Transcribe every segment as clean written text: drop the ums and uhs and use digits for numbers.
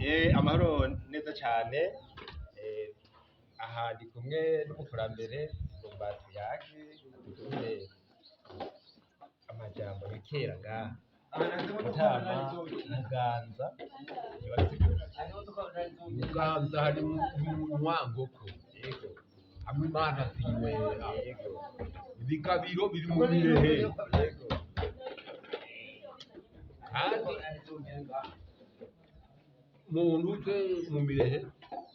Amahoro neza cyane. Aha ndi kumwe n'umukurambere, tugomba tuyage atubwire amajambo ya kera ngaha Mutama Muganza ntibabisigura. Muganza hari mu Mwangoko. Yego. Hamwe Imana zinywera. Yego. Ibigabiro biri mu Birehe. Yego. Kandi mu ntuze mu Mirehe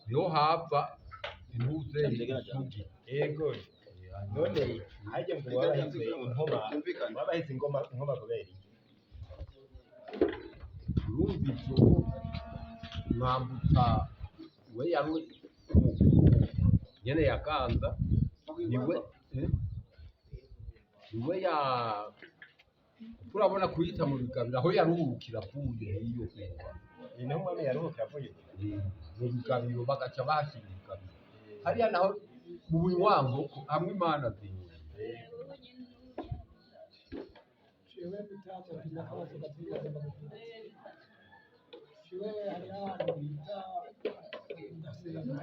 niho hava intuze isugi. Yego. None harya ngo wabahize inkoma, wabahize ingoma inkoma kubera iki? Urumva ivyo, Mwambutsa we yari umukuru nyene yaganza, niwe niwe ya turabona kuyita mu Bigabiro aho yaruhukira avuye hiyo. Ni naho umwami yaruhukira avuye. Mu Bigabiro bagaca bahashyira ibigabiro hariya naho mu Bunywango hamwe Imana zinywera. Jewe mutama mfite akabazo gatoya ngomba kukubaza. Jewe hariho ahantu bita mu Gasenga.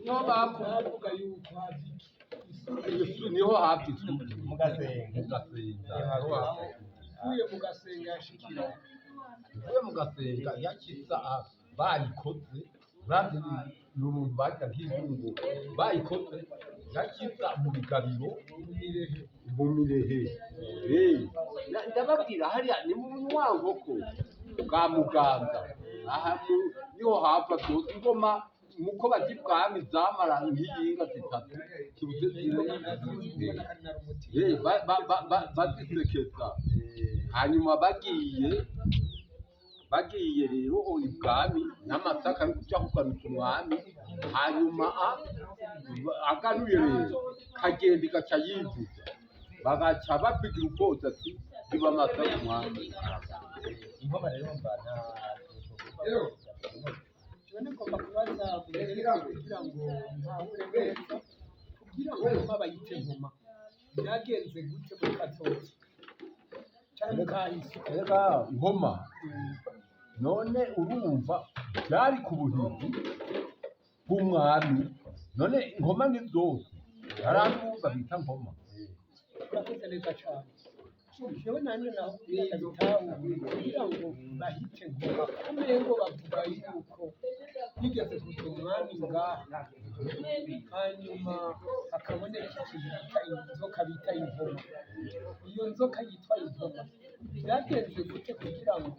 Niho bavuga yuko hava iki? Isugi niho hava isugi. Mu Gasenga. Mu Gasenga niho hava. Uvuye mu Gasenga yashikira. Uvuye mu Gasenga yakisa bayikoze, uravye ni uruntu bagira nk'izungu bayikoze, yakisa mu Bigabiro. Mu Mirehe. Mu Mirehe. Ndababwira hariya ni mu Bunywankoko bwa Muganza, aha niho hava byose ingoma muko bazi ibwami zamara nk'iyinga zitatu kibuze zine. Bazisekeza hanyuma bagiye rero ibwami n'amasaka yo kuja kuganuza umwami, hanyuma aganuye rero kagenda igaca yivuza, bagaca bapigira ubwose ati biba amasaka umwami. Inkoma rero mba nta Jewe ngomba kubaza kugira ngo ntahure neza, kugira ngo nkoma bayite nkoma byagenze gute muri kazoza canke mu kahise? Erega nkoma none urumva byari ku buhizi bw'umwami, none nkoma ni zose harabumva bita nkoma. Urakoze neza cane. Jewe nanje naho kugira ndabitahure, kugira ngo bahite nkoma kumengo bavuga yuko yigeze kuza umwami ngaha, hanyuma hakaboneka ikintu bita inzoka, bita inkoma. Iyo nzoka yitwa inkoma byagenze gute kugira ngo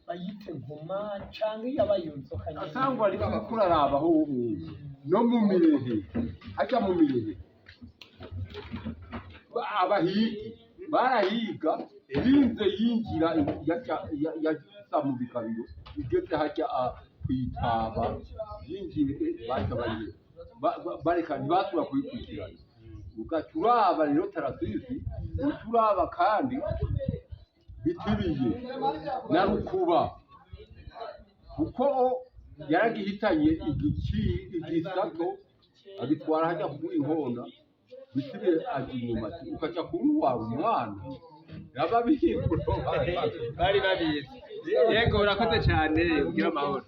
bayite nkoma, canke yabaye iyo nzoka nyene? Asangwa ariko kuraraba aho ubu no mu Mirehe, hajya mu Mirehe abahigi barahiga rinze yinjira yaca mu Bigabiro igeze hajya kwitaba yinjiye, baca bariye bareka ntibasubira kuyikurikirana. Ugaca uraba rero Tarasisi, uca uraba kandi Bitiriye na Rukuba, kuko yaragihitanye igici igisato agitwara hajya kuguha inkona. Bitiriye aja inyuma ati ukaca kuntwara umwana yaba bihingura. Bari babizi. Yego, urakoze cyane, ugira amahoro.